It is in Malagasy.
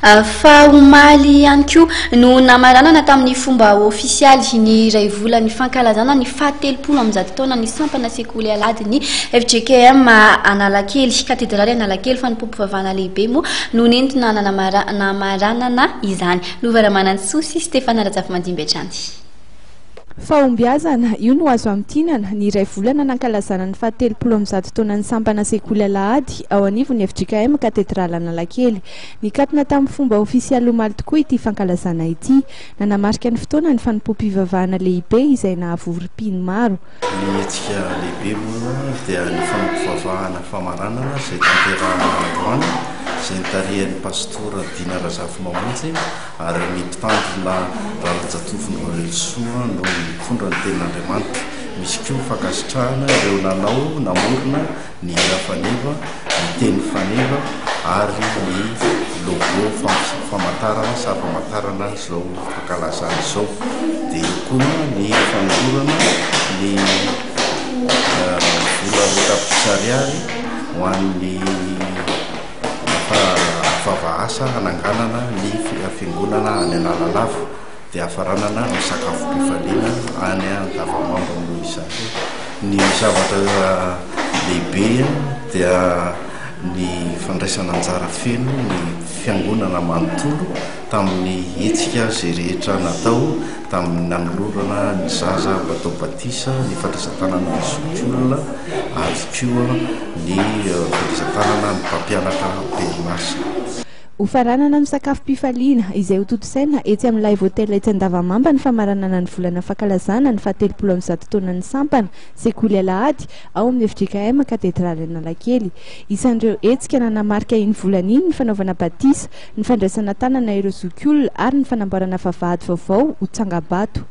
Fa omaly ihany koa no namaranana tamin'ny fomba ofisialy ny iray volan'ny fankalazana ny faha-130 taonan'ny sampana sekoly alahadin'ny fjkm Analakely, Katedraly Analakely. Fanompoam-pivavahana lehibe moa no nentina namaranana izany. Lova Ramanantsoa sy Stefana Rajafimandimby hatrany. Fahombiazana, io no azo amintinana, ny iray volana nankalazana ny faha-130 taonan'ny sampana sekoly alahady ao anivon'ny fjkm Katedraly Analakely. Nikatona tamin'ny fomba ofisialy omaly tokoa ity fankalazana ity. Nanamarika ny fotoana ny fanompoam-pivavahana lehibe izay nahavory mpino maro. Ny hetsika lehibe moa dia ny fanompoam-pivavahana famaranana izay tanterahana androany, izay notarihan'ny Pastora Dina Razafimamonjy ary ny Mpitandrina Ralanjatovo Noelisoa no nitondra ny tenin'Andriamanitra. Misy koa fankasitrahana ireo nanao, namorona ny hira faneva, ny teny faneva ary ny logo famantarana, sary famantarana izao fankalazana izao. Dia eo koa ny fanolorana ny vola 2 tapitrisa ariary ho an'ny vava asa hananganana ny fiangonana any Analalava. Dia hafaranana ny sakafom-pifaliana any Andavamamba moa izany. Ny zavatra lehibe dia ny fandraisana anjara feno ny fiangonana manontolo tamin'ny hetsika izay rehetra natao tamin'ny nanolorana ny zaza ho atao batisa, ny fandraisan-tanana ny zokiolona ary koa ny fandraisan-tanana ny mpampianatra am-perinasa. Hofaranana amin'ny sakafom-pifaliana, izay hotontosaina etsy amin'ny Live Hotel etsy Andavamamba ny famaranana ny volana fankalazana ny faha-130 taonan'ny sampana Sekoly Alahady ao amin'ny fjkm Katedraly Analakely. Isan'ireo hetsika nanamarika iny volana iny ny fanaovana batisa, ny fandraisana tanana ireo zokiolona ary ny fanamboarana vavahady vaovao ho tsangambato.